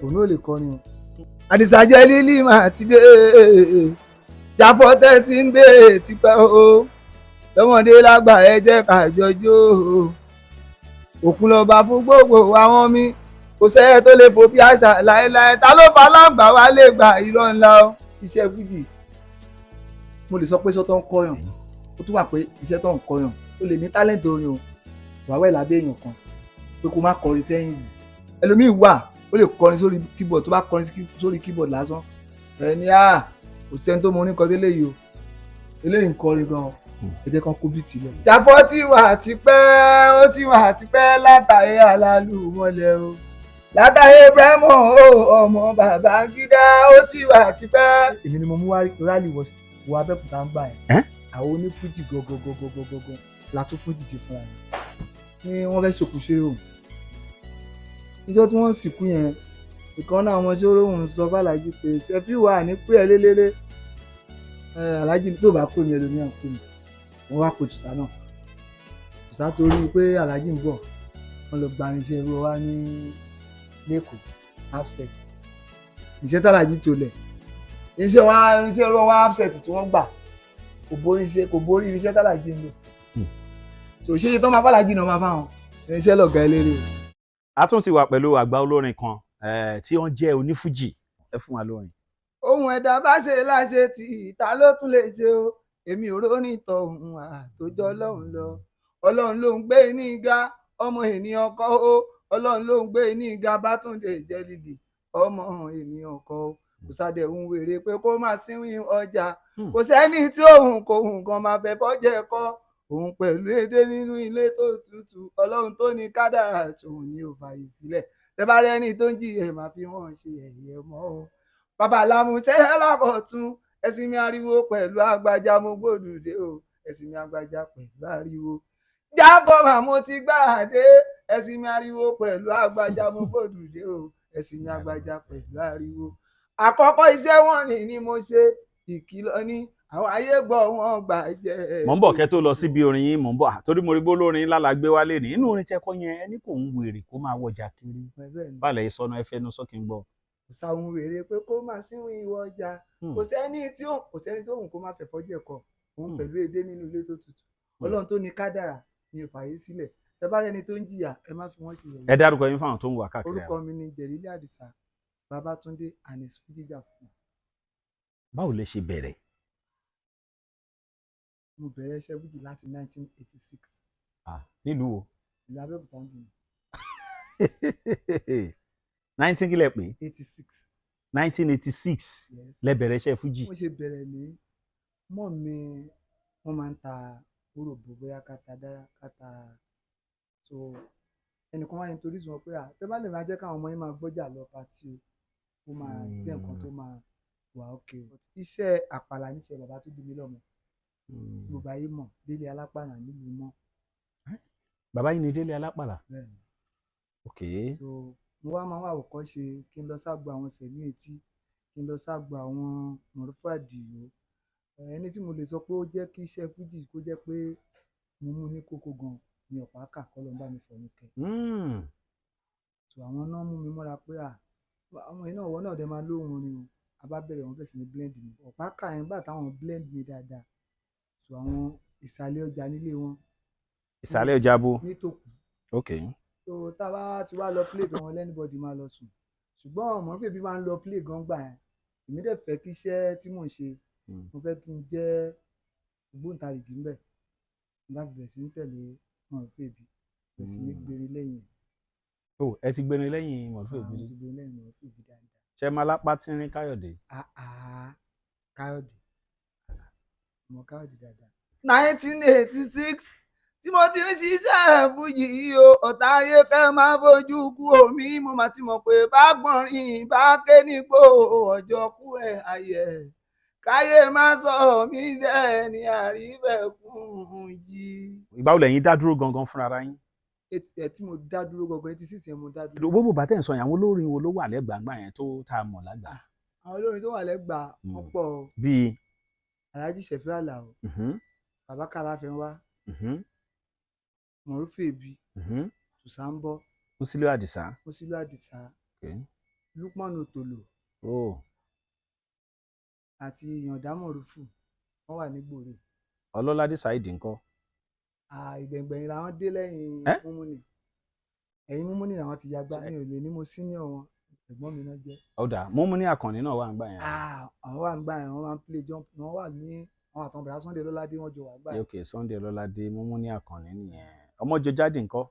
Òpònú ò lè kọrin o. Àdìsá Jẹ́lílì máa ti dé, Jáfọ́tẹ́ ti ń béèrè tipẹ́ o. Lọ́mọdé lágbà, ẹ jẹ́ ká jọjó o. Òkun lọ́ba fún gbogbo àwọn mi, kò sẹ́yẹ tó lè fò bí àṣà láéláé. Ta ló fa láǹgbà wá lè gbà irọ́ ńlá o. Iṣẹ́ fújì, mo lè sọ pé iṣẹ́ tó ń kọ́yàn, ó tún wà pé iṣẹ́ tó ń kọ́yàn, ó lè ní talent orin o, wàá wẹ̀ lábẹ́ èèyàn kan pé kó má kọrin sẹ́yìn ìlú. Ẹlòmíì wà, ó lè kọrin sórí keyboard. Tó bá kọrin sórí keyboard lásán, ẹni à kò sẹ́ni tó mọ oníkan délé yìí o. Eléyìí ń kọrin gan, ẹ jẹ́ kán kó beat lẹ̀. Jáfọ́ ti wà tipẹ́, ó ti wà tipẹ́ látàrí alálù mọ́lẹ̀ o, látàrí Ibrahim o, ọmọ Babangida, ó ti wà tipẹ́. Èmi ni mo mú rally wọ Abẹ́òkúta ń gbà yẹn. Àwọn onífújì gọgọgọgọgọgọ la tún fújì ti fúnra yẹn ni wọ́n fẹ́ sòkú ṣeré o. Níjọ́ tí wọ́n sìnkú yẹn, ìkan náà àwọn ṣòro ń sọ fàlàjì pé ṣẹfí wà ní pé ẹ lélẹ́rẹ́ ẹ alájì tó bá pè mí, ẹlòmíràn pè mí. Wọ́n wá pè tùsà náà, tùsà torí pé alájì ń bọ̀, wọ́n lọ gbarinṣẹ́ irú wa ní lẹ́kọ̀ọ́, half set iṣẹ́ tàlàjì tó lẹ̀, iṣẹ́ wa, iṣẹ́ irú wa, half set tí wọ́n gbà kò borí iṣẹ́, kò borí irinṣẹ́ tàlàjì ń lò. So ṣé iye tó máa fàlàjì náà máa fáwọn irinṣẹ́ lọ̀gá eléré o. A tún ti wà pẹ̀lú àgbà olórin kan tí wọ́n jẹ́ onífújì. Ẹ fún wa lórin. Ohun ẹ̀dá bá ṣe láṣẹ tí ìta ló tún lè ṣe o. Èmi ò róní tọ̀hún àtòjọ́ Ọlọ́run lọ. Ọlọ́run ló ń gbé ní ga, ọmọ ènìyàn kọ́ o. Ọlọ́run ló ń gbé ní ga, Bátúndé Jẹ́lílì, ọmọ ènìyàn kọ́ o. Kò sáde òun wèrè pé kó má sínwín ọjà. Kò sẹ́ni tí òun kò nǹkan máa fẹ́ fọ́jẹ́ kọ́ òun pẹ̀lú èdè nínú ilé tó tutù. Ọlọ́run tó ní kádàrá tòun ní ò fààyè sílẹ̀. Tẹ bá rẹ́ni tó ń jìyẹ, máa fi wọ́n ṣe ẹ̀yẹ mọ́ o. Bàbá làmú tẹ́ lákọ̀tún, ẹ̀sìn mi ariwo pẹ̀lú àgbàjá, mo gbódùdé o. Ẹ̀sìn mi àgbàjá pẹ̀lú ariwo jábọ̀ màmú ti gbà dé. Ẹ̀sìn mi ariwo pẹ̀lú àgbàjá, mo gbódùdé o. Ẹ̀sìn mi àgbàjá pẹ̀lú ariwo. Àkọ́kọ́ iṣẹ́ wọn ni mo ṣe ìkìlọ̀ ní àwọn ayé gbọ́, wọn gbà jẹ́. Mò ń bọ̀, kẹ́ tó lọ síbi orin yín, mò ń bọ̀, torí mo rí bó lórin ńlá la gbé wálé ní inú orin tẹ́kọ́ yẹn. Ẹni kò ń wèrè kó máa wọjà kiri balẹ̀ ìsọnù, ẹ fẹnu sọ kí n gbọ́. Kò sáwọn wèrè pé kó máa sínú ìwọ ọjà. Kò sẹ́ni tó hùn kó má fẹ̀fọ́ jẹ̀kọ òun pẹ̀lú edé nínú ilé tó tutù. Ọlọ́run tó ní kádàrà ni ò fààyè sílẹ̀. Ẹ bá rẹni tó ń jìyà, ẹ má fi wọ́n ṣe yẹ̀yẹ́. Ẹ dárúkọ yín fáwọn tó ń wà káàkiri. Orúkọ mi ni Jẹ̀lílì Àdìsá Babátúndé Anis Fújìjà fún mi. Báwo lẹ ṣe bẹ̀rẹ̀? Mo bẹ̀rẹ̀ iṣẹ́ fújì láti 1986. Ah, nílùú wo? Ìlú Abẹ́òkúta ń dùn. Nineteen kílẹ̀ pé? 86. 1986? Yes. Lẹ bẹ̀rẹ̀ iṣẹ́ fújì. Mo ṣe bẹ̀rẹ̀ ní mọ́ mi, wọ́n máa ń ta òròbó, bóyá kàtà dáyà kàtà. So ẹnìkan wá introduce wọn pé à tẹ́ bá lè máa jẹ́ káwọn ọmọ yín máa gbọ́jà lọ party o, ó máa jẹ́ nǹkan tó máa wà okay o. Iṣẹ́ àpàlà níṣẹ́ bàbá tó bí mi lọ́mọ, tí gbogbo ayé mọ̀, Délé Alápàlà nílùú mọ́. Bàbá yìí ni Délé Alápàlà? Bẹ́ẹ̀ ni. Ok. So mo wá máa ń wá àwòkọ́ṣe, kí n lọ ságbo àwọn Sẹ̀mí Etí, kí n lọ ságbo àwọn Mọ̀rúfù Àdìó. Ẹni tí mo lè sọ pé ó jẹ́ kí iṣẹ́ fújì kó jẹ́ pé mo mú ní kókó gan ni Ọ̀pákà, kọ́ ló ń bá mi fọ̀run kẹ́. So àwọn náà mú mi mọ́ra pé à àwọn iná ọwọ́ náà dẹ̀ máa lóhùn orin o. A bá bẹ̀rẹ̀, wọ́n bẹ̀rẹ̀ sí ní blend mi. Ọ̀pákà yẹn gbà táwọn blend mi dáadáa. So àwọn ìsàlẹ̀ ọjà nílé wọn. Ìsàlẹ̀ ọjà bo? Nítòkù. Ok. So tá a bá ti wá lọ play gan, anybody máa lọ sùn, ṣùgbọ́n Mọ̀rúfèbí máa ń lọ play gan gbà yẹn. Èmi dẹ̀ fẹ́ kí iṣẹ́ tí mò ń ṣe, mo fẹ́ kí n jẹ́ ògbóǹtarìgì ńbẹ̀. Mo bá fi bẹ̀rẹ̀ sí ní tẹ̀lé Mọ̀rúfèbí, bẹ̀rẹ̀ sí ní gbére lẹ́yìn ẹ̀. O ẹ ti gbérin lẹ́yìn Mọ̀rúfèbí? Mo ti gbére lẹ́yìn Mọ̀rúfèbí dáadáa. Ṣé máa lápá tínrín Káyọ̀dé? Ah, Káyọ̀dé, ọmọ Káyọ̀dé dáadáa. 1986 tí mo ti ń ṣiṣẹ́ fújì yìí o, ọ̀tá ayé fẹ́ máa fojú kú omi. Mo máa ti mọ̀ pé bá gbọ̀nrín bá ké nígbò ọjọ́ kú ẹ̀ ayẹ̀ káyé má sọ mí dẹ́ ní àríbẹ̀kún jí. Ìgbà wo lẹ̀yin dá dúró gangan fúnra ara yín? Ẹ tí mo dá dúró gangan, 86 yẹn mo dá dúró. Gbogbo bàtẹ́ ń sọ yẹn, àwọn olórin wo ló wà lẹ́gbàá yẹn tó tá a mọ̀ lágbàá? Àwọn olórin tó wà lẹ́gbàá wọ́n pọ̀ o. Bíi? Alhaji Sefiu Alao, Bàbá Kàláfẹ́nwá, Mọ̀rúfèbí, Tùsàǹbọ̀, Musiliu Àdìsá. Musiliu Àdìsá. Okay. Lukman Otolo Oh. Àti Yàndá Mọ̀rúfù, wọ́n wà ní Gbòòrè. Ọlọ́ládé Saheed ńkọ́? Ìgbẹ̀ngbẹ̀yìn làwọn dé lẹ́yìn. Ẹ́? Múmúnì, ẹ̀yìn Múmúnì làwọn ti yagbá. Mi ò lè ní mo senior wọn, ẹ̀gbọ́n mi náà jẹ́. Ọ̀dà Múmúní Àkànní náà wà ń gbà yẹn. Ah, àwọn wà ń gbà yẹn, wọ́n máa ń play jump, wọ́n wà ní àwọn àtàwọn bẹ̀rẹ̀ Sunday Lọ́ládé, wọ́n jọ wà gbà yẹn. Ok, Sunday Ọlọ́ládé, Múmúní Àkànní nìyẹn. Ọmọjọjáde ńkọ́?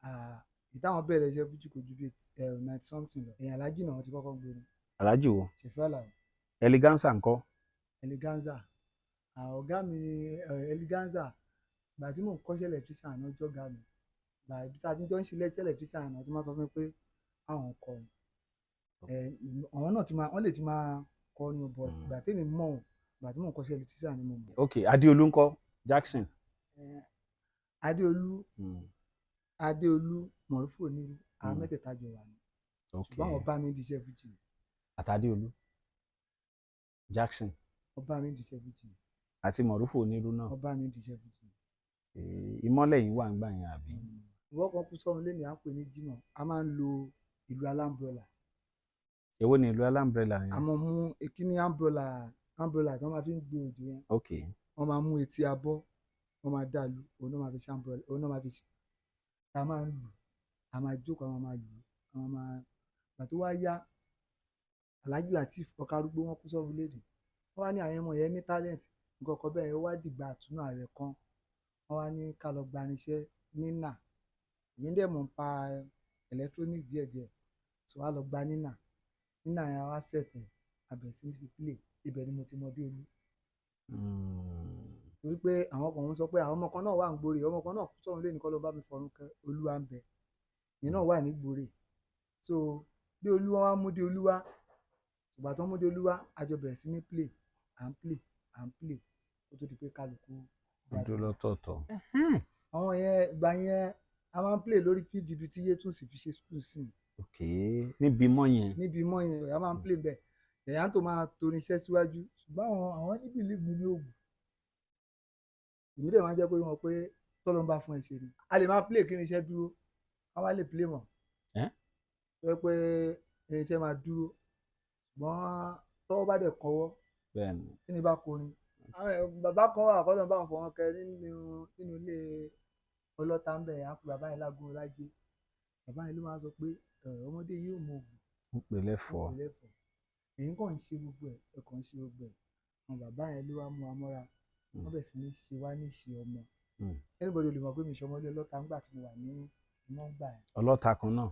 Ah, ìtàwọn bẹ̀rẹ̀ iṣẹ́ fújì kò ju bíi 90 something lọ. Ẹ̀yìn Alájì náà wọ́n ti kọ́kọ́ gbóni. Aláàjì wo? Ṣẹ̀fẹ́ Àlàó. Eleganza ńkọ́? Eleganza, ọ̀gá mi Eleganza, ìgbà tí mò ń kọ́ṣẹ́ electrician àná, ọjọ́ ọ̀gá mi ìgbà ibi tá a ti jọ ń ṣe lẹ́tí electrician àná tí wọ́n sọ fún mi pé àwọn ń kọrin. Àwọn náà ti máa, wọ́n lè ti máa kọrin o, but ìgbà tèmi mọ̀ wọ́n, ìgbà tí mò ń kọ́ṣẹ́ electrician ni mo mọ̀. Ok, Adéolú ńkọ́, Jackson? Adéolú. Adéolú, Mọ̀rúfù Onírú, àwọn mẹ́tẹ̀ẹ̀ta jọ wà ní, ṣùgbọ́n àwọn bá mi díṣẹ́ fújì ni. Àtàdéolú Jackson. Wọ́n bá mi díṣẹ́ fújì ni. Àti Mọ̀rúfù Onírú náà. Wọ́n bá mi díṣẹ́ fújì ni. Ìmọ́lẹ̀ yìí wà ń gbà yẹn, àbí? Ìwọ kan kú sọ́run lẹ́nu, à ń pè ní Jímọ̀, a máa ń lo ìlú alámbrọ́là. Èwo ni ìlú alámbrẹ́là yẹn? A máa mú ekíní umbrella, umbrella tí wọ́n máa fi ń gbé òjò yẹn. Wọ́n máa mú etí abọ́, wọ́n máa dà lù, òun náà máa fi ṣe umbrella, òun náà máa fi ṣe. A máa ń lù, a máa jókòó, a máa máa lù, a máa máa. Ìgbà tó wá yá, Alhaji Lateef Ọkàrúgbó, wọn kú sọ́run léde, wọ́n wá ní àwọn ọmọ yẹn ní talent nǹkan kan bẹ́ẹ̀. Ó wá dìgbà àtúnú ààrẹ kan, wọ́n wá ní ká lọ gbarinṣẹ́ nínà. Èmi dẹ̀ mọ̀ ń pa electronics díẹ̀díẹ̀, so wá lọ gba nínà. Nínà yẹn wá sẹ̀tẹ̀ abẹ̀ sí ní fi play. Ibẹ̀ ni mo ti mọ Déolú, torí pé àwọn kan ń sọ pé àwọn ọmọ kan náà wà ń gbòòrè, ọmọ kan náà kú sọ́run lé nìkan ló bá mi fọ̀run kẹ, Olúwa ń bẹ, ìyẹn náà wà ní gbòòrè. So Déolú, wọn wá mú Déolú wá. Ìgbà tó ń mú Déolú wá, a jọ bẹ̀rẹ̀ sí ní play, à ń play, à ń play, kó tó di pé kálukú Ojú lọ́tọ̀ọ̀tọ̀. Àwọn yẹn, ìgbà yẹn a máa ń play lórí field ibi tí Yétúnsì fi ṣe school sí. Ok, níbi mọ́ yẹn. Níbi mọ́ yẹn, a máa ń play bẹ́ẹ̀, ẹ̀yà tó máa torin iṣẹ́ síwájú. Ṣùgbọ́n àwọn ní believe mi ní ògùn, èmi dẹ̀ máa ń jẹ́ pé wọ́n pé tọ́lọ́ ń bá fún ẹ ṣe ni. A lè máa play kí irinṣẹ́ dúró, ká má lè play mọ́. Ẹ́? Tó yẹ pé irinṣẹ́ máa dúró, ṣùgbọ́n tọ́wọ́ bá dẹ̀ kọ́wọ́ tí ní bá kọrin. Àwọn bàbá kan wà kọ́ ló ń bá wọn fọwọ́n kẹ nínú ilé ọlọ́ta ń bẹ̀, à ń pè bàbá yẹn lágún lájẹ. Bàbá yẹn ló máa ń sọ pé, "Ọmọdé yóò mọ ògùn." Ń pè lẹ́fọ̀ọ́. Lẹ́fọ̀ọ́, èyí kàn ń ṣe gbogbo ẹ̀, ẹ̀ kàn ń ṣe gbogbo ẹ̀. Àwọn bàbá yẹn ló wá mú wa mọ́ra, wọ́n bẹ̀rẹ̀ sí ní ṣe wá ní ṣe ọmọ. Anybody ò lè mọ̀ pé mi ṣe ọmọdé ọlọ́ta ńgbà tí mo wà ní ìmọ̀ ńgbà yẹn. Ọlọ́ta kan náà.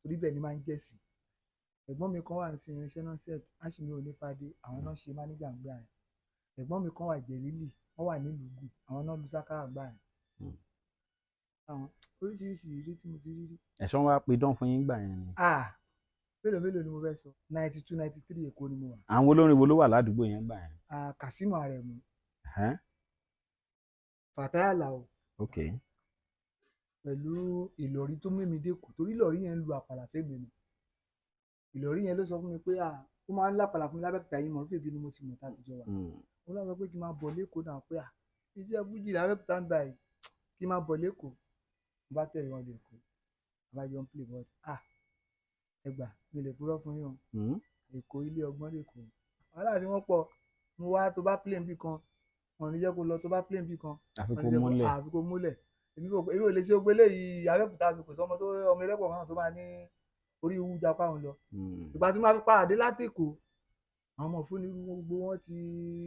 Torí bẹ́ẹ̀ ni máa ń jẹ̀sì. Ẹ̀gbọ́n mi kan wà ní irinṣẹ́ náà set Ashimi Onífádé, àwọn náà ṣe mánéjà ńgbà yẹn. Ẹ̀gbọ́n mi kan wà Jẹ̀lílì, wọ́n wà nílùú Gù, àwọn náà lu sákárà gbà yẹn. Àwọn oríṣiríṣi ìrírí tí mo ti rí rí. Ẹ̀sán wa pidán fún yín gbà yẹn ni? Ah, mélòó mélòó ni mo fẹ́ sọ? 92, 93, Èkó ni mo wà. Àwọn olórin wo ló wà ládùúgbò yẹn gbà yẹn? Ah, Kasimu Aremu. Ẹ̀hẹ́n, Fatai Alao. Pẹ̀lú Ìlọrí tó mímí dẹ́kun, torí Ìlọrí yẹn ń lu àpàlà fẹ́mi ni. Ìlọrí yẹn ló sọ fún mi pé, ah, ó máa ń lápàlà fún mi lábẹ́òkúta yìí, mọ̀ fún ni mo ti mọ̀ tá a ti jọ wà. Ó lọ sọ pé kí n máa bọ̀ lẹ́kọ̀ọ́ náà, pé ah, iṣẹ́ fújì lábẹ́òkúta ń báyìí, kí n máa bọ̀ lẹ́kọ̀ọ́. Mo bá tẹ̀lé wọn lẹ́kọ̀ọ́, àbájọ ń play, but ah, ẹ gbà, mi lè purọ́ fún yín o. Èkó ilé ọgbọ́n lẹ́kọ̀ọ́, wàhálà tí wọ́n pọ̀. Mo wá tó bá play níbì kan, wọn ò ní jẹ́ kó lọ. Tó bá play níbì kan, àfi wọn kó ní jẹ́ kó múlẹ̀. Àfi kó múlẹ̀. Èmi ò lè ṣe gbogbo eléyìí. Abẹ́òkúta mi, kò sọmọ tó ọmọ ẹlẹ́pọ̀ kan tó máa ní orí ìwú japa òun lọ. Ìgbà tí wọ́n fi padà dé látèkó, àwọn ọmọ fún irú gbogbo wọn ti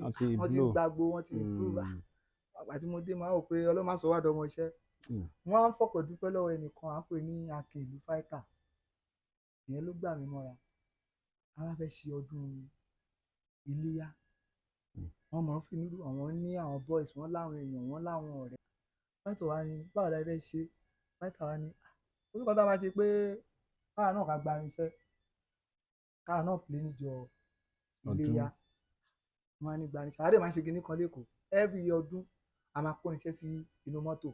Wọ́n ti wọ́n ti blow. gbàgbó, wọ́n ti improve. Àgbà tí mo dé, máa wò pé ọlọ́mọ sọ wá dọmọ iṣẹ́. Wọ́n á ń fọ̀pọ̀ dúpẹ́ lọ́wọ́ ẹnìkan à ń pè ní Akin Ìlú Fighter. Ìyẹn ló gbà mí mọ́ra. A wá fẹ́ ṣe ọdún Iléyá. Wọ́n mọ̀ ń fi nírú àwọn ní àwọn boys, wọ́n láwọn èèyàn, wọ́n láwọn ọ̀rẹ́. Fighter wa ní báwo la fẹ́ ṣe. Fighter wa ní, "Ah, orúkọ tá a máa ṣe pé káwa náà ká gba irinṣẹ́, káwa náà play níjọ Ọdún. Iléyá." Wọ́n á ní gba irinṣẹ́, àdé máa ń ṣe kinní kan lẹ́kọ̀ọ́ every year ọdún, a máa kó irinṣẹ́ sí inú mọ́tò,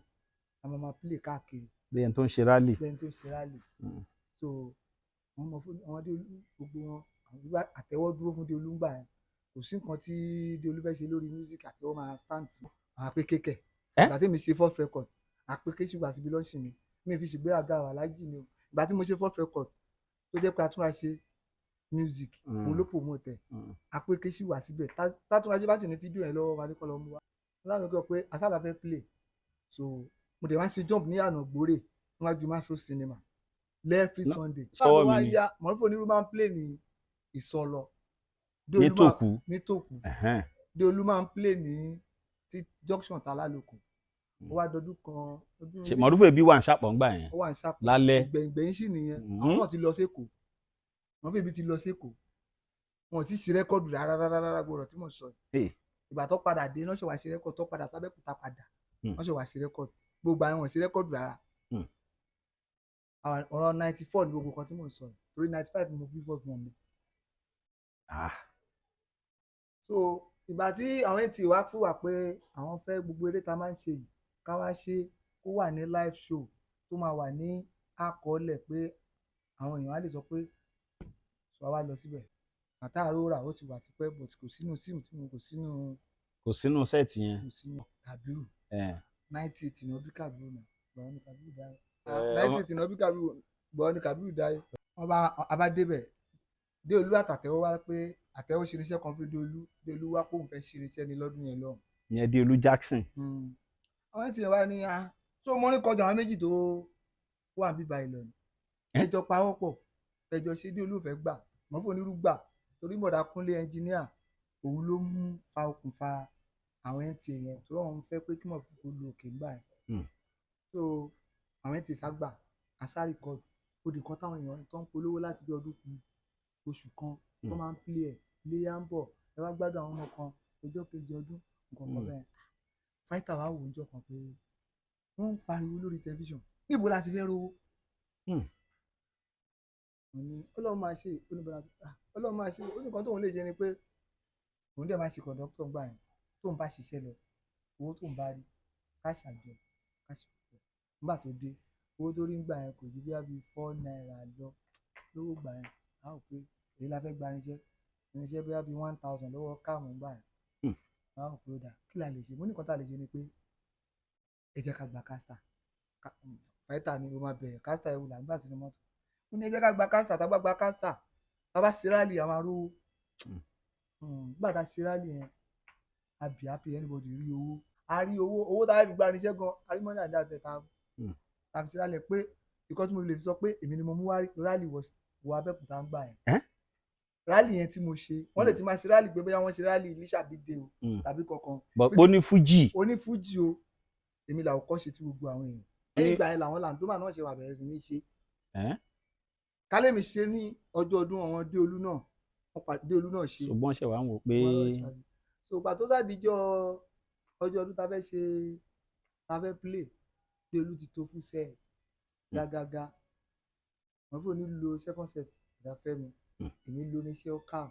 a máa máa play káàkiri. Bí ẹni tó ń ṣe rally. Lẹ́ni tó ń ṣe rally. So àwọn ọmọ fún àwọn Déolú, gbogbo wọn, àwọn bí àtẹ́wọ́ dúró fún Déolú ńgbà yẹn. Kò sí nǹkan tí Déolú fẹ́ ṣe lórí music, àtẹ́wọ́ máa stand fún àwọn àpékékẹ̀. Ẹ́? Ìgbà tí mi ṣe fourth record, àpéké ṣùgbọ́n àti bí lọ́ọ̀ṣì mi, mi fi ṣègbéraga wà lájì ni o. Ìgbà tí mo ṣe fourth record Tó jẹ́ pé Atúnraṣe Music òun ló promote ẹ̀. Àpèké sì wà síbẹ̀. Tátúnraṣe bá sì ní fídíò yẹn lọ́wọ́ wa ní kọ́ lọ́ mú wa. Wọ́n láwọn kọ́ pé asálà fẹ́ play, so mo dẹ̀ máa ń ṣe jump ní àná gbòòrè níwájú Mafro Cinema every Sunday. Sọ́wọ́ Báwo mi ni. Wá yá, Mọ̀rúfù Onírú máa ń play ní Ìsọlọ. Ní Tòkú. Ní Tòkú. Déolú máa ń play ní tí junction Tálálòkù. Ó wá dọdún kan ọdún. Ṣe Mọ̀rúfù Ẹbí wà ń ṣàpọ̀ ńgbà yẹn? Ó wà ní sápò. Lálẹ́. Ìgbẹ̀yìngbẹ̀yìn sì nìyẹn. Àwọn náà ti lọ sékòó, Mọ̀rúfù Ẹbí ti lọ sékòó, wọn ò tí ì ṣe record rárá rárá rárá. Gbọ́dọ̀ tí mò ń sọ yìí, ìgbà tó padà dé náà ṣe wá ṣe record, tó padà sábẹ́kúta padà, wọ́n ṣe wá ṣe record. Gbogbo àwọn ò ṣe record rárá. Ọ̀rọ̀ 94 ní gbogbo kan tí mò ń sọ yìí, torí 95 mo bí first born mi. So ìgbà tí àwọn NTA wá pè wá pé àwọn fẹ́ gbogbo eré tá a máa ń ṣe yìí, ká wá ṣe kó wà ní live show, tó máa wà ní àkọọ́lẹ̀, pé àwọn èèyàn á lè sọ pé sọ wá lọ síbẹ̀. Bàtà àrórà ó ti wà tipẹ́, but kò sínú sim tí mo kò sínú. Kò sínú set yẹn. Kò sínú Kàbírù. 98 ní ọbí Kàbírù náà, gbọ́n ní Kàbírù dáyé. 98 ní ọbí Kàbírù, gbọ́n ní Kàbírù dáyé. Wọ́n bá a bá débẹ̀, Déolú àtàtẹ́wọ́ wá pé àtẹ́wọ́ ṣe irinṣẹ́ kan fún Déolú. Déolú wá pé òun fẹ́ ṣe irinṣẹ́ ní lọ́dún yẹn lọ́hùn. Ìyẹn Déolú Jackson. Àwọn tí wá ní a tó mọ́ ní kọjá àwọn méjì tó wà bíbá ìlọ ni. Ẹjọ́ pawọ́pọ̀, ẹjọ́ ṣe. Déolú fẹ́ gbà, Mọ̀fó Onírú gbà, torí bọ̀dà Kúnlé ẹnjìníà òun ló mú fa okùnfà àwọn NTA yẹn, tó wọn fẹ́ pé kí Mọ̀fó kó lu òkè ńgbà yẹn. So àwọn NTA ságbà àṣà record ó di kan táwọn èèyàn tó ń polówó láti bí ọdún kan oṣù kan tó máa ń play ẹ̀. Iléyá ń bọ̀, ẹ wá gbádùn àwọn ọmọ kan, ọjọ́ kejì ọdún nǹkan kan bẹ́ẹ̀. Fáìtà wa wò ó jọ kan pé wọ́n ń pariwo lórí tẹlifíṣàn, níbo la ti fẹ́ rówó? Mo ní Ọlọ́run máa ṣe oníbàárà, Ọlọ́run máa ṣe. Ó ní nǹkan tóun lè ṣe ni pé òun dẹ̀ máa ṣe kọ̀ǹdọ́tọ̀ ńgbà yẹn, tóun bá ṣiṣẹ́ lọ, owó tóun bá rí, ká ṣàjọ ká ṣe pẹ̀. Nígbà tó dé, owó tó rí ńgbà yẹn kò ju bí ₦4 lọ lówó gbà yẹn. A ó pé èyí la fẹ́ gba irinṣẹ́, irinṣẹ́ bóyá bí 1,000 lọ́wọ́ káàmù ńgbà yẹn. A ó pé ó dà, kí la lè ṣe? Mo ní nǹkan tá a lè ṣe ni pé ẹ jẹ́ ká gba caster. Fáìtà ni o máa bẹ̀rẹ̀ caster ewu là ń gbà sínú mọ́tò. Ó ní ẹ jẹ́ ká gba caster. Tá a bá gba caster, tá a bá ṣe rally, àwọn arówó. Nígbà tá a ṣe rally yẹn, a bì happy, anybody rí owó, a rí owó, owó tá a fi gba irinṣẹ́ gan, a rí mọ́nà àdá tẹ̀ tá a fi ṣe rally. Pé ìkọ́ tí mo lè fi sọ pé èmi ni mo mú rally wọ Abẹ́òkúta ń gbà yẹn, rally yẹn tí mo ṣe, wọ́n lè ti máa ṣe rally pé bóyá wọ́n ṣe rally Lísàbí dé o tàbí kankan. But ó ní fújì. Onífújì o, èmi làwọn kọ́ ṣe tí gbogbo àwọn èèyàn lẹ́yìn ìgbà yẹn làwọn làǹdómà náà ṣe wà bẹ̀rẹ̀ sí ní ṣe. Kálẹ̀mí ṣe ní ọjọ́ ọdún àwọn Déolú náà, wọ́n pa Déolú náà ṣe. Ṣùgbọ́n ṣe wàá ń wò pé So ìgbà tó sàdíjọ́ ọjọ́ ọdún tá fẹ́ ṣe, tá fẹ́ play, Déolú ti tó fún set gágágá. Wọ́n fún ní lo second set ìdáfẹ́mi. Èmi lo oníṣẹ́ ọkàm.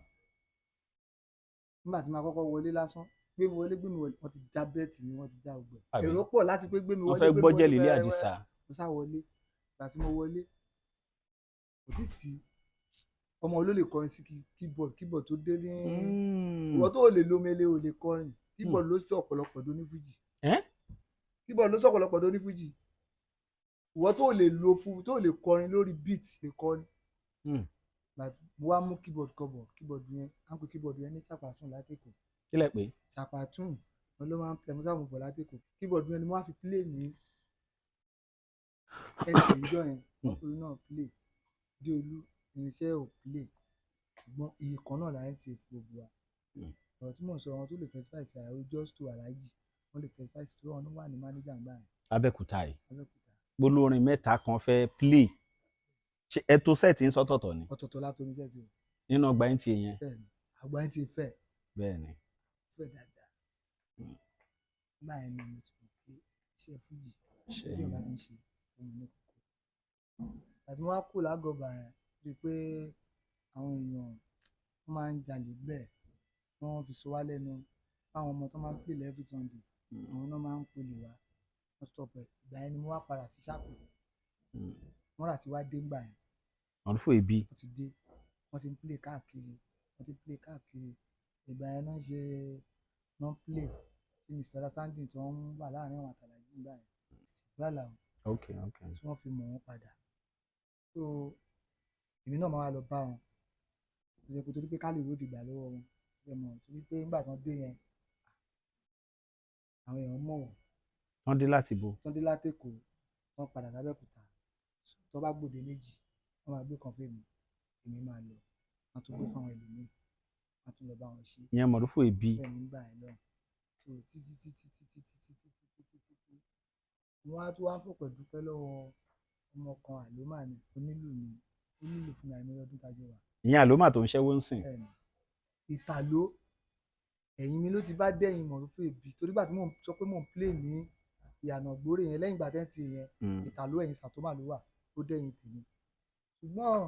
Nígbà tí màá kọ́kọ́ wọlé lásán, gbé mi wọlé, gbé mi wọlé, wọ́n ti já belt mi, wọ́n ti já gbogbo ẹ̀. Àbí? Èrò pọ̀ láti pé gbé mi Wọ́n wọlé, fẹ́ gbé mi gbọ́jẹ̀ wọlé, lílé wẹ́rẹ́ Àdìsá. wẹ́rẹ́. Mo sá wọlé. Ìgbà tí mo wọlé, kò tí sí ọmọ olólè kọrin sí keyboard, keyboard tó dé ní ìwọ tó lè lo mele ò lè kọrin. Keyboard ló sí ọ̀pọ̀lọpọ̀ tó ní fújì. Keyboard ló sí ọ̀pọ̀lọpọ̀ tó ní fújì. Ìwọ tó lè lo fún tó lè kọrin lórí beat lè kọrin. But mo wá mú keyboard kọbọ, keyboard yẹn á ń pè keyboard yẹn ní Sapatun látẹ̀kọ̀. Kí lẹ pé? Sapatun wọn ló máa ń play. Mo sábà mú bọ̀ látẹ̀kọ̀. Keyboard yẹn ni mo wá fi play ní ẹsẹ̀ ìjọ yẹn. Wọ́n fi náà play, Déolú irinṣẹ́ ò play, ṣùgbọ́n iye kan náà láyé ti fún gbogbo wa. Ọ̀rọ̀ tí mò ń sọ, àwọn tó lè testify sí ààrẹ just to Alhaji, wọ́n lè testify sí, wọn wà ní manager ńgbà yẹn. Abẹ́òkúta yìí? Abẹ́òkúta. Gbólórin mẹ́ta kan fẹ́ play, ṣe ẹ tó set ń sọ́tọ̀ọ̀tọ̀ ni? Ọ̀tọ̀ọ̀tọ̀ látọ̀ ní sẹ́sì o. Nínú ọgbà NTA yẹn? Bẹ́ẹ̀ ni, àgbà yẹn ti fẹ́. Bẹ́ẹ̀ ni. Fẹ́ dáadáa. Nígbà yẹn ni mo ti mọ̀ pé iṣẹ́ fújì Ṣe tí ìjọba ti ń ṣe òun ní kókó. Àti mo wá kú lágọ̀ọ́bà yẹn, rí i pé àwọn èèyàn wọ́n máa ń jalè bẹ́ẹ̀, wọ́n fi sọ wá lẹ́nu fáwọn ọmọ tó máa ń play every Sunday. Àwọn náà máa ń polè wá, wọ́n stop ẹ̀. Ìgbà yẹn ni mo wá padà sí sápò. Wọ́n rà tí wá dé ńgbà yẹn. Mọ̀rúfù Ẹbí. Wọ́n ti dé, wọ́n ti ń play káàkiri, wọ́n ti ń play káàkiri. Ìgbà yẹn náà ṣe náà play tí Mr Understanding tí wọ́n wà láàrin àwọn àtàlàjì ńgbà yẹn ṣùgbọ́n àlàó ok ok tí wọ́n fi mọ̀ wọ́n padà. So Èmi náà máa wá lọ bá wọn. Kò jẹ́ pé torí pé ká lè róde gbà lọ́wọ́ wọn. Ẹ mọ̀, torí pé nígbà tí wọ́n dé yẹn, àwọn èèyàn mọ̀ wọ́n. Wọ́n dé láti bo? Tán dé látÈkó, wọ́n padà sábẹ́òkúta. Tó bá gbòde méjì, wọ́n máa gbé kan fún èmi, èmi máa lọ, wọ́n tún gbé fáwọn ẹlòmíì, wọ́n tún lọ bá wọn ṣe. Ìyẹn Mọ̀rúfù Èbí. Bẹ́ẹ̀ nígbà yẹn lọ́hùn. So títí títí títí títí títí títí títí, mo wá tún wá fọpẹ́ dúpẹ́ lọ́wọ́ ọmọ kan, àlómà ni, onílù ni, ó nílù fún mi àìmọye ọdún tájọ wà. Ìyẹn Àlómà tó ń ṣẹ́wó ń sìn? Bẹ́ẹ̀ni, ìtàló ẹ̀yìn mi ló ti bá dẹ̀yìn Mọ̀rúfù Èbí, torí gbà tí mò ń sọ pé mò ń play ní ìyànà gbórí yẹn lẹ́yìn ìgbà tẹ́ǹtì yẹn, ìtàló ẹ̀yìn sàtómà ló wà, ó dẹ̀yìn tèmi. Ṣùgbọ́n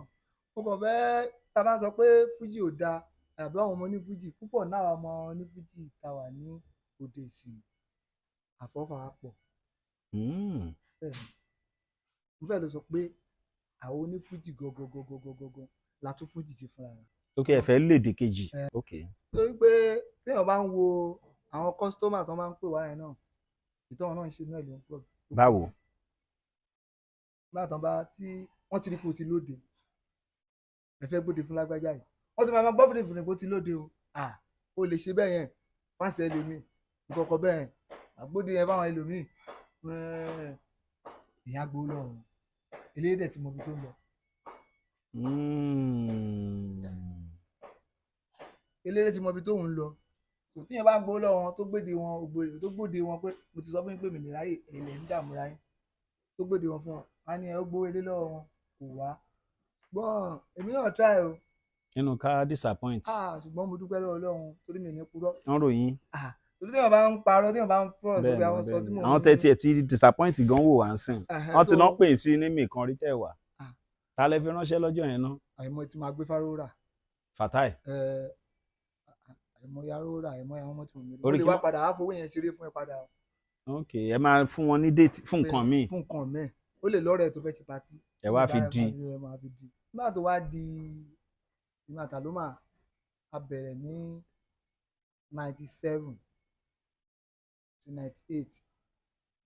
mo kàn fẹ́, tá a bá sọ pé fújì ò dáa àbí àwọn ọmọ onífújì púpọ̀ náà, àwọn ọmọ onífújì tá wà ní òde ìsìn, àfọwọ́fà pọ̀. Bẹ́ẹ̀ni, mo fẹ́ lọ sọ pé àwọn onífújì gangan la tún fújì ti fúnra wa. Ok, ẹ fẹ́ lédè kejì, ok. Torí pé téèyàn bá ń wo àwọn customer tó máa ń pè wá yẹn náà, ìtọ́wọ́n náà ń ṣe náà ló ń pọ̀. Báwo? Nígbà tán bá tí wọ́n ti rí pé o ti lóde, ẹ fẹ́ gbóde fún lágbájá yìí, wọ́n ti máa gbọ́ fún ìfúnni pé o ti lóde o, à o lè ṣe bẹ́ẹ̀ yẹn fáṣẹ ẹlòmíì ìkọ̀kọ̀ bẹ́ẹ̀ yẹn àgbóde yẹn fáwọn ẹlòmíì, ìyá gbowó lọ́wọ́ wọn, eléyìí dẹ̀ ti mọ ibi tó ń lọ. Eléré ti mọ ibi tó ń lọ. So tíyẹn bá gbowó lọ́wọ́ wọn, tó gbéde wọn ògbèrè, tó gbóde wọn pé mo ti sọ fún yín pé mi lè ráyè èlé ń dààmú ra yín, tó gbéde wọn fún wọn, wọn á ní ẹ ó gbowó ilé lọ́wọ́ wọn kò wá gbọ́n. Èmi náà try o. Nínú ká disappoint. Ah, ṣùgbọ́n mo dúpẹ́ lọ́wọ́ Ọlọ́run torí mi ò ní purọ́. Wọ́n ròyìn. Ah, torí téèyàn bá ń parọ́, téèyàn bá ń fọ̀rọ̀ sórí àwọn sọ tí mò ń Àwọn tẹ́tí ẹ̀ ti disappoint gan wò wá ń sìn. Wọ́n ti náà pè sí ní mìkan rí tẹ̀ wá. Ah. Ta lẹ fi ránṣẹ́ lọ́jọ́ yẹn náà? Àìmọ̀ tí máa gbé fáró rà. Fatai. Àìmọ̀ yaró rà, àìmọ̀ àwọn ọmọ tí mo mi rí. Orí Mo lè kí wá ló- padà á fowó yẹn ṣeré fún ẹ padà o. Ok, ẹ máa fún wọn ní date fún nǹkan míì. Fún nǹkan míì, ó lè lọ́rẹ̀ẹ́ tó fẹ́ ṣe party. Ẹ wá fi di. Ẹ máa fi di. Nígbà tó wá di ìmọ̀ àtàlómà, a bẹ̀rẹ̀ ní 97 sí 98.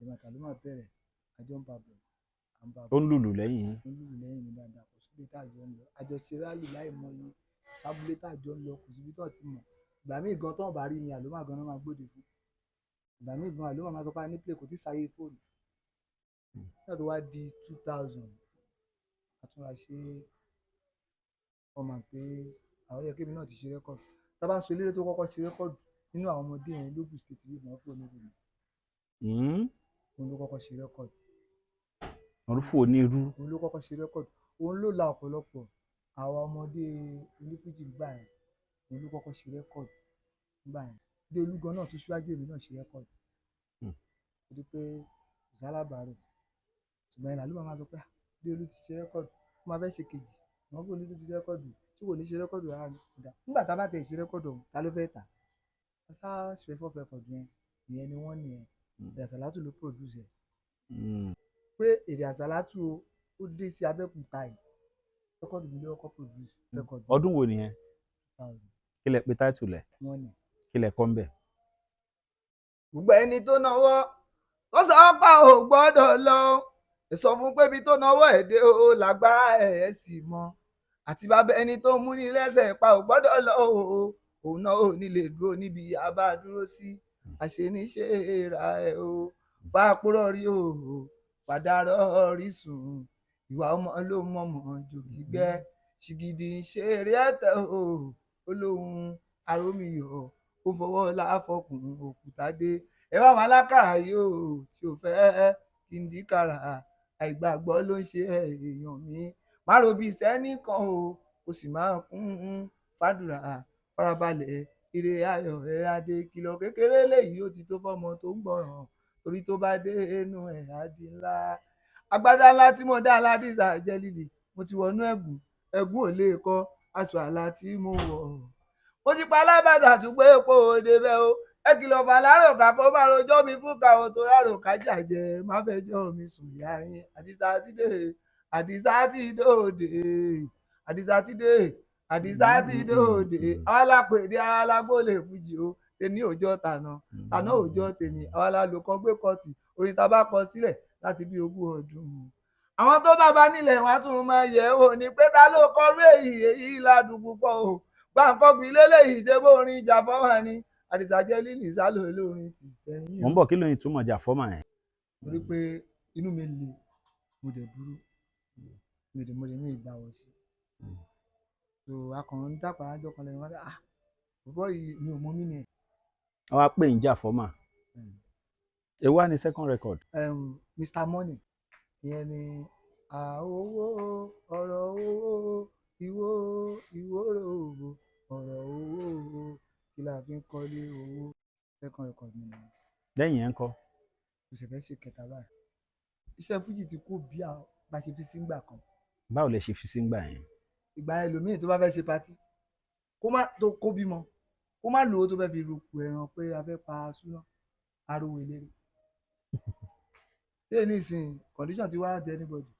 Ìmọ̀ àtàlómà bẹ̀rẹ̀, àjọ ń bá bọ̀, à ń bá Ó bọ̀. ń lùlù lẹ́yìn yín. Ó ń lùlù lẹ́yìn mi dáadáa. Kò síbi tá a jọ ń lọ, àjọ ṣe rally láì mọye sábúlé tá a jọ ń lọ, kò síbi tó ti mọ̀. Ìgbà míì gan tó ń bá rí mi, àlómà gan náà máa gbóde fún. Ìgbà míì gan àlómà máa sọ pé a ní play, kò tí sáyé fóònù. Nígbà tó wá di 2000, àtúnra ṣe ọmọ pé àwọn yẹ kébì náà ti ṣe record. Tá a bá ń sọ eléré tó kọ́kọ́ ṣe record nínú àwọn ọmọdé yẹn lógùn State bí wọ́n fún onílù mi, òun ló kọ́kọ́ ṣe record. Mọ̀rúfù Onírú. Òun ló kọ́kọ́ ṣe record, òun ló la ọ̀pọ̀lọpọ̀ àwọn ọmọdé onífújì gbà yẹn. Òun ló kọ́kọ́ ṣe record nígbà yẹn. Dé olúgan náà tún ṣíwájú èmi náà ṣe record, torí pé kò sálábàárò. Ṣùgbọ́n ìlàlú máa sọ pé, "Ah, dé olú ti ṣe record, ó máa fẹ́ ṣe kejì." Wọ́n fún olú ti ṣe record tí kò ní ṣe record rárá ni kò dáa. Nígbà tá a bá tẹ̀ ṣe record ọ̀hún, ta ló fẹ́ tà á? Sá ṣe fọ́ record yẹn, ìyẹn ni wọ́n nìyẹn. Èrè Àsàlátù ló produce ẹ̀. Pé Èrè Àsàlátù o, ó dé sí Abẹ́òkúta yìí, record mi ló kọ́kọ́ produce record. Ọdún wo nìyẹn? 2000. Kí lẹ pe title ẹ̀? Wọ́n ní. Kí lẹ kọ́ ń bẹ̀? Gbogbo ẹni tó náwó tó sọ pa ò gbọ́dọ̀ lọ, ẹ sọ fún pé ibi tó náwó ẹ̀ dé o lágbára ẹ̀ ẹ̀ sì mọ, àti bàbá ẹni tó mú ní lẹ́sẹ̀ pa ò gbọ́dọ̀ lọ o, òun náà ò ní lè dúró níbi a bá dúró sí. Àṣeníṣe ra ẹ o, fàpúrọ̀ rí o, fàdárọ̀ rí sùn, ìwà ọmọ ló mọ̀mọ́ jòkì gbẹ́ ṣìgìdì ń ṣe eré ẹ̀tẹ̀ o, ó lóun arómiyọ̀, ó fọwọ́ láfọkùn òkúta dé. Ẹ wá wọn alákàrà yìí o tí ò fẹ́ kí n dí kàrà, àìgbàgbọ́ ló ń ṣe èèyàn mi. Má ro bí sẹ́nìkan o, kò sì máa kún un fàdúrà, farabalẹ̀, ire ayọ̀ ẹ̀ adé. Kìlọ̀ kékeré léyìí ó ti tó fọ́mọ tó ń gbọ́ràn, torí tó bá dé inú ẹ̀ á di ńlá. Agbádá ńlá tí mo dá aládìsá jẹ́ lílì, mo ti wọnú ẹ̀gún, ẹ̀gún ò lè kọ́ aṣọ àlà tí mo wọ̀. Mo ti pa alábàtà tún pé epo òde bẹ́ẹ̀ o. Ẹ kìlọ̀ fàlárò ká kó má rojọ́ mi fún káwọn tó rárò ká jàjẹ́, má fẹjọ́ mi sùn yá yín. Àdìsá ti dé, Àdìsá ti dòde, Àdìsá ti dé, Àdìsá ti dòde. Àwa lápèdé ara lágbó lè fújì o, tèmi òjò tànà, tànà òjò tèmi. Àwa la lò kan gbé kọtì orin tá a bá kọ sílẹ̀ láti bí 20 ọdún. Àwọn tó bàbá nílẹ̀ wá tún máa yẹ̀ wò ní pé ta ló kọrú èyí, èyí ládùn púpọ̀ o. Gbàǹkọ́gbì lélẹ́yìí ṣe bó orin ìjà fọ́wọ́n ni. Àdìsá Jẹ́lílì sálò lórin tì sẹ́yìn. Mò ń bọ̀, kí ló ń túmọ̀ Jàfọ́mà yẹn? Torí pé inú mi le, mo dẹ̀ burú, mi dẹ̀ mo dẹ̀ ní ìgbà wọ̀ sí. So a kàn ń dàpọ̀ àjọ kan lẹ́nu wá dé, ah, bọ̀bọ́ yìí mi ò mọ mí ni ẹ̀. Wọ́n wá pè ń Jàfọ́mà. Èwo wá ní second record? Mr Money, ìyẹn ni owó, ọ̀rọ̀ owó, ìwó ìwóró, ọ̀rọ̀ owó, kí la fi ń kọ́lé owó. Second record mi nìyẹn. Lẹ́yìn ẹ̀ ń kọ́? Mo sì fẹ́ ṣe kẹta báyìí. Iṣẹ́ fújì ti kú bí a bá ṣe fi sí ngbà kan. Báwo lẹ ṣe fi sí ngbà yẹn? Ìgbà ẹlòmíì tó bá fẹ́ ṣe party, kó má tó kó bímọ, kó má lówó tó fẹ́ fi rògbò ẹran pé a fẹ́ pa súná ariwo eléré. Ṣé nísìnyí condition ti wá dé anybody?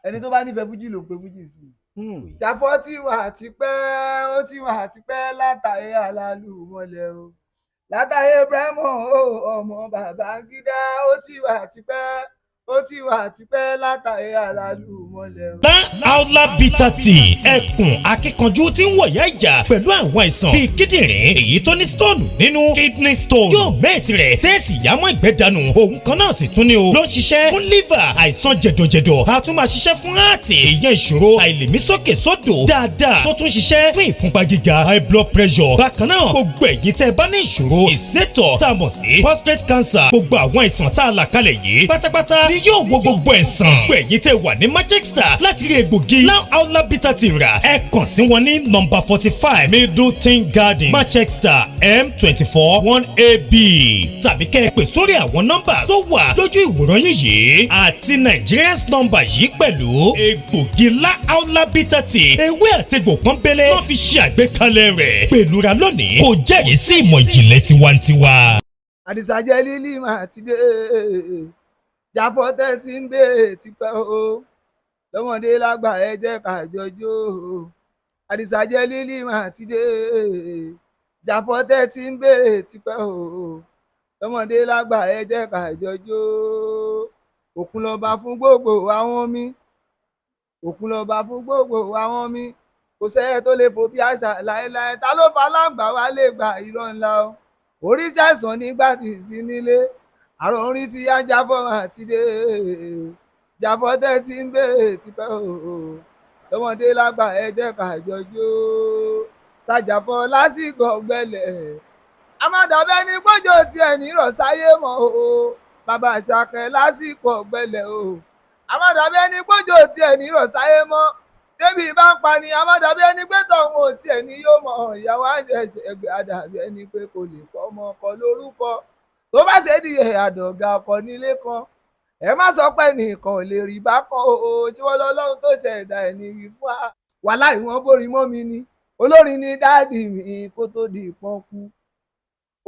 Ẹni tó bá nífẹ̀ẹ́ fújì ló ń pe fújì sí i. Jàfọ́ ti wà tipẹ́, ó ti wà tipẹ́ látàyè alálùmọ́lẹ̀ o, látàyè Ibrahim o, ọmọ Babangida, ó ti wà tipẹ́, ó ti wà tipẹ́ látàyè alálùmọ́lẹ̀ o. Aula Bitter Tea, ẹkùn akíkanjú tí ń wọ̀yá ìjà pẹ̀lú àwọn àìsàn bíi kíndìnrín, èyí tó ní stone nínú, kidney stone, yóò mẹ́ẹ̀tì rẹ̀ tẹ́ẹ̀sì yámọ́ ìgbẹ́ dànù. Òun kan náà sì tún ní o ló ń ṣiṣẹ́ fún liver, àìsàn jẹ̀dọ̀jẹ̀dọ̀, a tún máa ṣiṣẹ́ fún heart, ìyẹn ìṣòro àìlèmísókè sódò dáadáa, tó tún ṣiṣẹ́ fún ìfúnpá gíga, high blood pressure. Bákan náà, gbogbo ẹ̀yin tẹ́ ẹ bá ní ìṣòro ìsétọ̀ tá a mọ̀ sí prostate cancer, gbogbo àwọn àìsàn tá a là kalẹ̀ yìí pátápátá ni yóò wo gbogbo ẹ̀sán. Gbogbo ẹ̀yin tẹ́ wà ní Manchester láti rí egbògi Now Aula Bitter Tea rà, ẹ kàn sí wọn ní nọ́mbà 45 Middleton Garden, Manchester, M24 1AB, tàbí kẹ́ ẹ pè sórí àwọn nọ́mbà tó wà lójú ìwòran yín yìí àti Nigerians nọ́mbà yìí pẹ̀lú. Egbògi La Aula Bitter Tea, ewé àtegbò pọ́nbélé wọ́n fi ṣe àgbékalẹ̀ rẹ̀ pẹ̀lú ra lónìí, kò jẹ́rìí sí ìmọ̀ ìjìnlẹ̀ tiwantiwa. Àdìsá Jẹ́lílì máa ti dé. Jàfọ́ tẹ́ ti ń béèrè tipẹ́ o, lọ́mọdé lágbà ẹ jẹ́ ká jọjó o. Àdìsá Jẹ́lílì máa ti dé. Jàfọ́ tẹ́ ti ń béèrè tipẹ́ o, lọ́mọdé lágbà ẹ jẹ́ ká jọjó. Òkun lọ́ba fún gbogbo àwọn mi, òkun lọ́ba fún gbogbo àwọn mi, kò sẹ́yẹ tó lè fò bí àṣà láéláé. Ta ló fa láǹgbà wá lè gba irọ́ ńlá o? Oríṣi àìsàn nígbà tí sí nílé àrùn orin ti yá. Jàfọ́ àti dé. Jàfọ́ tẹ́ ti ń béèrè tipẹ́ o, lọ́mọdé lágbà ẹ jẹ́ ká jọjó. Tàjàfọ́ lásìkò ọ̀gbẹlẹ̀ amádàbẹ́ ní gbọ́jọ́ tiẹ̀ nírọ̀ sáyé mọ́ o. Bàbá àṣàkẹ́ lásìkò ọ̀gbẹlẹ̀ o, amádàbẹ́ ní gbọ́jọ́ tiẹ̀ nírọ̀ sáyé mọ́. Débi bá ń pa ni amádàbí ẹni pé tọ̀hún ò tiẹ̀ ní yóò mọ̀. Ìyàwó àjẹsẹ̀ ẹgbẹ́ àdàbí ẹni pé kò lè kọ́ ọmọ ọkọ lórúkọ tó bá ṣe di àdọ̀gà ọkọ nílé kan. Ẹ má sọ pé nìkan ò lè rí bákan o, ṣé wọ́n lọ́lọ́run tó ṣẹ̀dá ẹ̀ ní wí fún wa. Wàhálà ìwọ̀n borí mọ́ mi ni olórin ní daddy mi kó tó di ìpọ́n kú.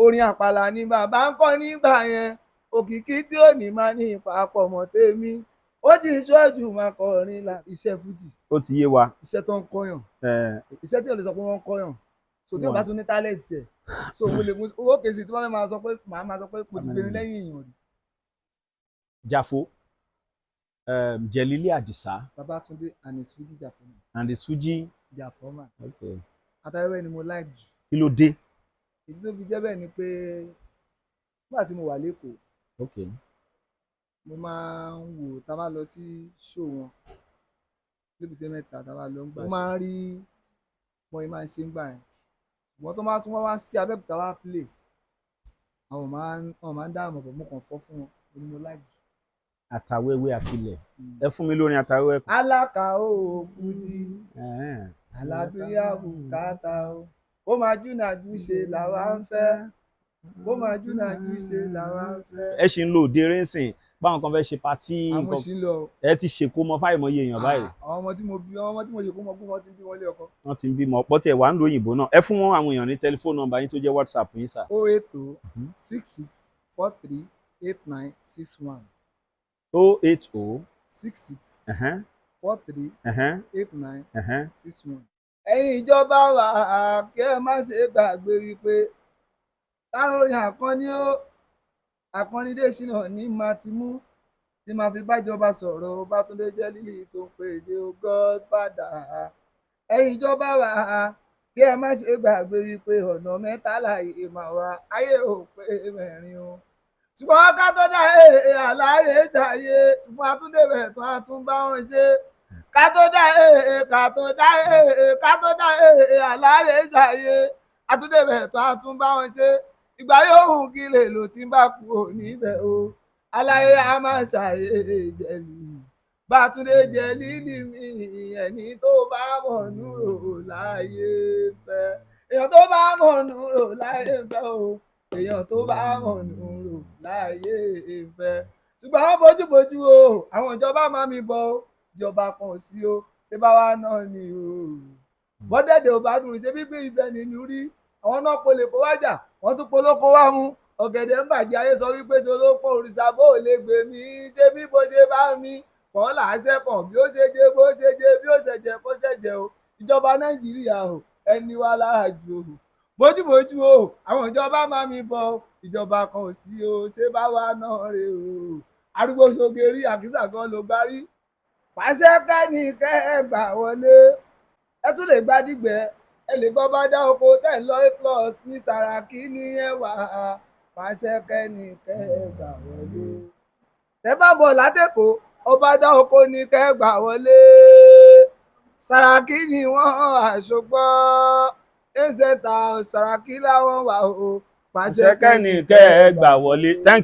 Orin àpàlà ni bàbá ń kọ́ nígbà yẹn. Òkìkí tí ò ní máa ní ìpapọ̀ mọ́ tèmi, ó ti ṣọ́ọ̀jù máa kọrin la iṣẹ́ fújì. Ó ti yé wa. Iṣẹ́ tó ń kọ́yàn, iṣẹ́ tí o lè sọ pé wọ́n ń kọ́yàn, so tí o bá tún ní talent ẹ̀, so mo lè mú owó kèsì tí wọ́n fẹ́ máa sọ pé màá máa sọ pé mo ti gbèrè lẹ́yìn èèyàn rí. Jafo, Jẹ̀lílì Àdìsá. Babátúndé and his Fuji Jafoma. And his Fuji. Jafoma. Okay. Atayọwẹ ni mo like jù. Kí ló dé? Èyí tó fi jẹ́ bẹ́ẹ̀ ni pé nígbà tí mo wà lẹ́kọ̀ọ́, mo máa ń wò tá a bá lọ sí show wọn lébùté mẹ́ta, tá a bá lọ ń gbà, mo máa ń rí wọn yìí máa ń ṣe ń gbà yẹn. Ṣùgbọ́n tó máa tún wá wá sí Abẹ́òkúta wá play, àwọn máa ń dáhùn ọ̀pọ̀, mo kàn fọ́ fún wọn, mo ní mo like jù. Àtàwẹ́wẹ́ àpilẹ̀, ẹ fún mi lórin àtàwẹ́wẹ́. Aláka ó kùdí alábíyá bùkátà o, ó máa júnàjú ṣe làwa ń fẹ́, ó máa júnàjú ṣe làwa ń fẹ́. Ẹ ṣì ń lo òde rẹ́sìn báwọn kan fẹ́ ṣe party Àwọn nǹkan? Ṣì ń lọ. Ẹ ti ṣèkó mọ fáìmọye èèyàn báyìí? Àwọn ọmọ tí mo bí, àwọn ọmọ tí mo ṣe kó mọ pé wọ́n ti ń bí wọn lé ọkọ. Wọ́n ti ń bímọ ọ̀pọ̀ tí ẹ wà ń lo òyìnbó náà. Ẹ fún wọn àwọn èèyàn ní tẹlifóònù nọ́mbà yín tó jẹ́ WhatsApp yín sà. 080 66438961. 080 66 43 89 61. Ẹ̀yin ìjọba wa, kí ẹ má ṣe gbàgbé wípé táwọn orin àkànní ó àkànní Dèṣínà ní máa ti mú. Tí màá fi bájọba sọ̀rọ̀, Bátúndé Jẹ́lílì tó ń pè dé o, Godfather. Ẹ̀yin ìjọba wa, kí ẹ má ṣe gbàgbé wípé ọ̀nà mẹ́ta láàyè máa wá, ayé ò pé mẹ́rin o. Ṣùgbọ́n ká tó dá àlàyé jàyé, ṣùgbọ́n àtúndébẹ̀ tó a tún bá wọn ṣe. Ká tó dá, ká tó dá, ká tó dá àlàyé jàyé, àtúndébẹ̀ tó a tún bá wọn ṣe. Ìgbà yóò hùn kí lè lò tí ń bá kú ò níbẹ̀ o. Aláyé a máa ṣàyè jẹ̀lì. Bátúndé Jẹ́lílì mi, ẹni tó bá mọ̀ núrò láyé fẹ́. Èèyàn tó bá mọ̀ núrò láyé fẹ́ o. Èèyàn tó bá mọ̀ núrò láyé fẹ́. Ṣùgbọ́n àwọn bójúbójú o, àwọn ìjọba máa mi bọ̀ o. Ìjọba kan ò sí o, ṣé bá wa náà ni o. Bọ́dẹ̀dẹ̀ ò bá dùn, ṣé bíbí ibẹ̀ nínú rí. Àwọn náà polè kó wájà, wọ́n tún polóko wá mú. Ọ̀gẹ̀dẹ̀ ń bàjẹ́, ayé sọ wípé tolóko òrìṣà bó lè gbè mí, ṣé bí bó ṣe bá mi kàn láṣẹ kàn bí ó ṣe jẹ bó ṣe jẹ bí ó ṣe jẹ bó ṣe jẹ o. Ìjọba Nàìjíríà o, ẹni wa lára jù o. Bójúbójú o, àwọn ìjọba máa mi bọ o. Ìjọba kan ò sí o, ṣé bá wa náà rè o. Arúgbó ṣoge rí, àkísà kan ló gbá rí. Pàṣẹ kẹ́ni kẹ́ ẹ gbà wọlé, ẹ tún lè gbadígbẹ́, ẹ lè bọ́ bá dá oko tẹ̀ lọ A plus ní Sàràkí ní ẹwà. Pàṣẹ kẹ́ni kẹ́ ẹ gbà wọlé. Tẹ́ bá bọ̀ látẹ̀kọ́, ọba dá oko ní kẹ́ ẹ gbà wọlé. Sàràkí ni wọ́n àṣọgbọ́ ẹ̀ṣẹ̀ta Sàràkí làwọn wà o. Pàṣẹ kẹ́ni kẹ́ ẹ gbà wọlé. Thank you.